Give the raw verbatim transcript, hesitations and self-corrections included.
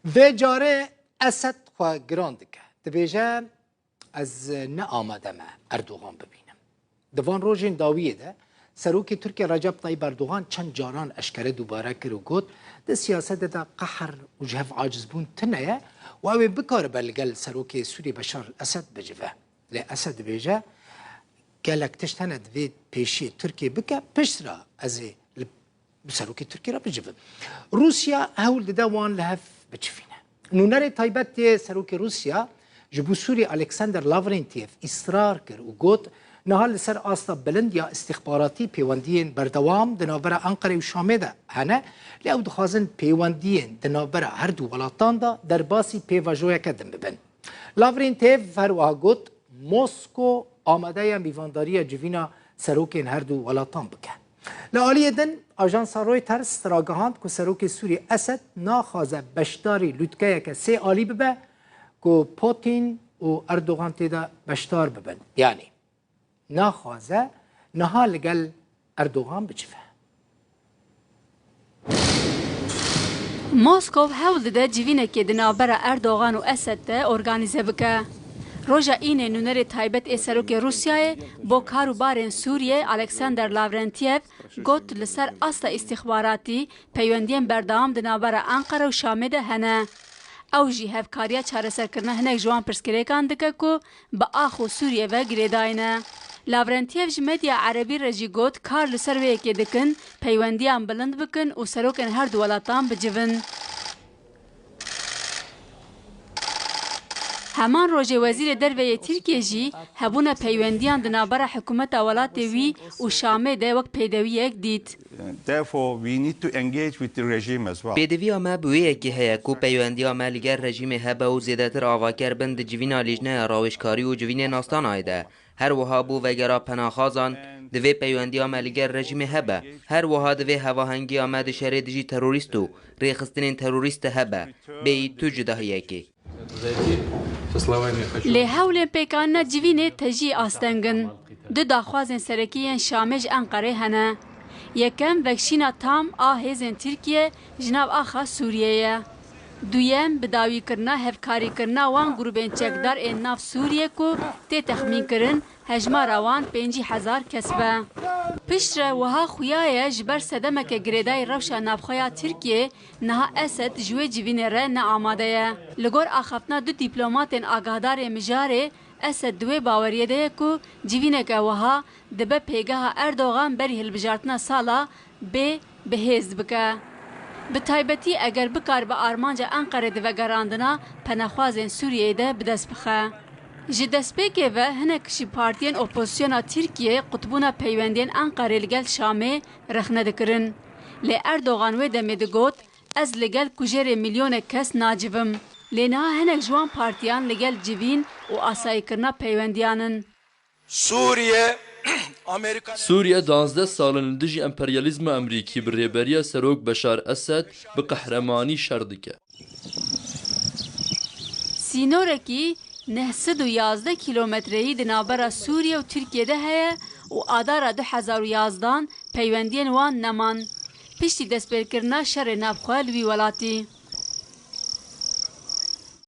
Vê carê Esed xwe giran dike. Dibêje, ez ne amade me Erdogan bibînim. Di van rojên dawiyê de Serokê Tirkiye Recep Tayyip Erdogan çend caran eşkere dubare kir û got, di siyasetê de qehr û ji hev acizbûn tune ye û ew ê bikaribe li gel Serokê Sûriyê Beşar Esed bicive. Lê Esed dibêje, gelek tişt hene divê pêşiyê Tirkiye bike, piştre ez ê li bi serokê Tirkiyê re bicivim. Rûsya hewl dide wan li hev bicivîne. Nûnerê taybet yê serokê Rûsya ji bo Sûriyê Alexander Lavrentiev îsrar kir û got, niha li ser asta bilind ya îstixbaratî pêwendiyên berdewam di navbera Enqere û Şamê de hene, lê ew dixwazin pêwendiyên di navbera her du welatan de derbasî pêvajoyeke din bibin. Lavrentiev her wiha got, Mosko amade ye mîvandariya civîna serokên her du welatan bike. Li aliyê din, ajansa Reuters ragihand ku serokê Sûriyê Esed naxwaze beşdarî lûtkeyeke sê alî bibe ku Putin û Erdogan tê de beşdar bibin. Yanî naxwaze niha li gel Erdogan bicive. Moskov hewl dide civînekê di navbera Erdogan û Esed de organîze bike. Roja Înê nûnerê taybet ê serokê Rûsyayê bo kar û barên Sûriyê Alexander Lavrentiev got, li ser asta îstîxbaratî peywendiyên berdewam di navbera Enqere û Şamê de hene. Ew jî hevkariya çareserkirina hinek ji wan pirsgirêkan dike ku bi ax û Sûriyê ve girêdayî ne. Lavrentiev ji medya erebî re jî got, kar li ser wê yekê dikin, peywendiyan bilind bikin û serokên her du welatan bicivin. Heman rojê Wezîrê Derve yê Tirkiyê jî hebûna peywendiyan di navbera hikûmeta welatê wî û Şamê de wek pêdeviyek dît. Therefore, we need to engage with the regime as well. Pêdiviya me bi wê yekê heye ku peywendiya me li gel rejîmê hebe û zêdetir avaker bin di civîna Lîjneya Rawêjkarî û Civînên Astanayê de. Her wiha bo vegera penaxwazan, divê peywendiya me li gel rejîmê hebe. Her wiha divê hevahengiya me di şerê dijî terorîst û rêxistinên terorîst de hebe. Bêyî tu cudahiyekê. Lê hewlên pêkanîna civînê tejî asteng in. Du daxwazên serekî yên Şamê ji Enqerê hene. Yekem vekşîna tam a hêzên Tirkiye ji nav axa Sûriyê ye. Duyem, bidawîkirina hevkarîkirina wan grûbên çekdar ên nav Sûriyê ku tê texmînkirin hejmara wan pêncî hezar kes be. Piştre wiha xuya ye ji ber sedemeke girêdayî rewşa navxwe ya Tirkiyê, niha Esed ji wê civînê re ne amade ye. Li gor axaftina du dîplomatên agahdarên mijarê, Esed di wê baweriyê de ye ku civîneke wiha dibe pêgeha Erdogan berî hilbijartina sala bê bi hêz bike. Bi taybetî eger bikaribe armanca Enqerê di vegerandina penexwazên Sûriyeyê de bi dest bixe. Ji destpêkê ve hinek ji partiyên opozisyona Tirkiyeyê qutbûna peywendiyên Enqerê li gel Şamê rexne dikirin. Lê Erdogan wê demê digot, ez li gel kujerê milyonek kes nacivim. Lê niha hinek ji wan partiyan li gel civîn û asayîkirina peywendiyan in. Sûriye, Amerîka. Sûriye danzdeh sal in li dijî emperyalîzma Amerîkî bi rêberiya Serok Beşar Esed bi qehremanî şer dike. Sînorekî neh sed û yazdeh kîlometreyî di navbera Sûriye û Tirkiye de heye û adara du hezar û yazdan peywendiyên wan neman. Piştî destpêkirina şerê navxwe li wî welatî.